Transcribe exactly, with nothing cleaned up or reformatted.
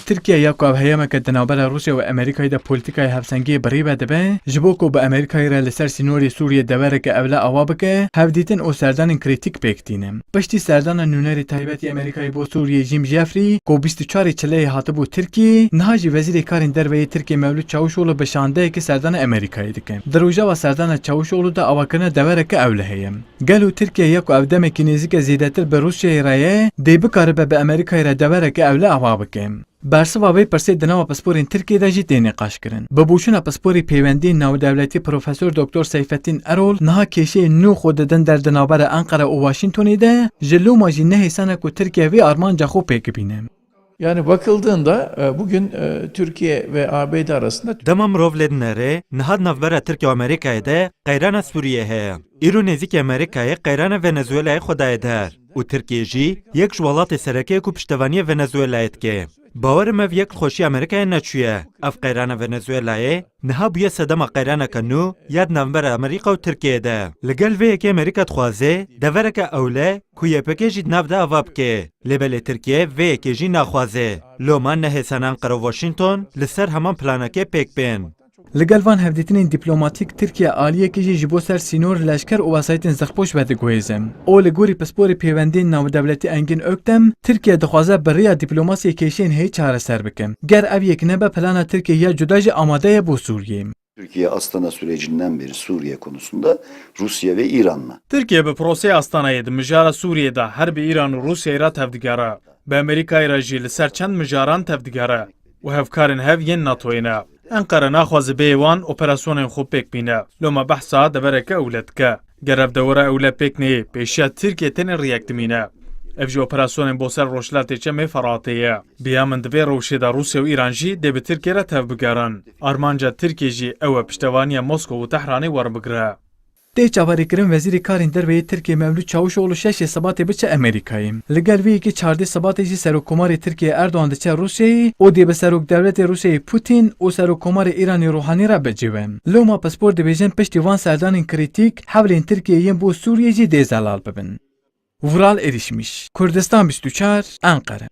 Tirkiye ya ku ev heyameke di navbera Rûsya û Amerîkayê de polîtîkaya hevsengiyê bi rê ve dibe, ji bo ku bi Amerîkayê re li ser sînorê Sûriyê devereke ewle ava bike, hevdîtin û serdanên krîtîk pêk tîne. Piştî serdana nûnerê taybet yê Amerîkayê bo Sûriyê Jim Jeffrey, ku bîst û çarê Çileyê hatibû Tirkiyê, niha jî Wezîrê Karên Derve yê Tirkiyê Mevlût Çavuşoglu bi şandeyekê serdana Amerîkayê dike. Di rojeva serdana Çavuşoglu de avakirina devereke ewle heye. Gelo Tirkiye ya ku ev demekî nêzîk e zêdetir bi Rûsyayê re ye, dê bikaribe bi Amerîkayê re devereke ewle ava bike? Bersiva vê pirsê di nava pisporên Tirkiyê de jî tê nîqaşkirin. Bi boçûna pisporê peywendiyên navdewletî Profesor Doktor Seyfettin Erol niha kêşeyên nû xwe didin der di navbera Enqere û Washingtonê de, ji loma jî nehêsan e ku Tirkiye vê armanca xwe pêk bîne. Yani bakıldığında, e, bugün, e, Türkiye ve A B D arasında Dema mirov lê dinere, niha di navbera Tirkiye û Amerîkayê de qeyrana Sûriyê heye. Îro nêzîkî Amerîkayê qeyrana Venezuelayê xwe daye der û Tirkiye jî yek ji welatê sereke ye ku piştevaniyê Venezuelayê dike. Bawerim ev yek li xweşiya Amerîkayê neçûye. Ev qeyrana Venezuelayê niha bûye sedema qeyraneke nû ya di navbera Amerîka û Tirkiyeyê de. Li gel vê yekê Amerîka dixwaze devereke ewle ku Y P G jî di nav de ava bike. Lê belê Tirkiye vê yekê jî naxwaze. Loma nehêsan Enqere û Washington li ser heman planekê pêk bên. Li gel van hevdîtinên dîplomatîk, Tirkiye aliyekê jî ji bo ser sînor, leşker û wesayîtên zextpoş vediguhêze. Û li gorî pisporê pêwendiyên navdewletî Engin Öktem, Tirkiye dixwaze bi rêya dîplomasiyê kêşeyên heyî çareser bike. Ger ev yek nebe, plana Tirkiye ya cuda jî amade ye bo Sûriyê. Türkiye Astana sürecinden beri Suriye konusunda Rusya ve İran'la Tirkiye bi proseyê Astanayê di mijara Sûriyê de her bi Îran û Rûsyayê re tevdigere. Bi Amerîkayê re jî li ser çend mijaran tevdigere û hevkarên hev yên NATOyê ne. Enqere naxwaze bêyî wan operasyonên xwe pêk bîne. Loma behsa devereke ewle dike. Ger ev dewera ewle pêk neyê, pêşiya Tirkiye tenê rêyek dimîne. Ev jî operasyonên bo ser Rojhilatê Çemê Feratê ye. Bi ya min di vê rewşê de Rûsya û Îran jî dê bi Tirkiye re tevbigerin. Armanca Tirkiye jî ew e piştevaniya Moskow û Tehranê werbigire. Tê çaverêkirin Wezîrê Karên Derve yê Tirkiyê Mevlût Çavuşoglu şeşê Sibatê biçe Amerîkayê. Li gel vê yekê çardê Sibatê jî Serokkomarê Tirkiyê Erdogan diçe Rûsyayê û dê bi Serokdewletê Rûsyayê Putin û Serokkomarê Îranê Ruhanî re bicive. Loma pispor dibêjin piştî van serdanên krîtîk hewlên Tirkiyê yên bo Sûriyê jî dê zelal bibin. Vural Erişmiş, Kurdistan bîst û çar, Enqere.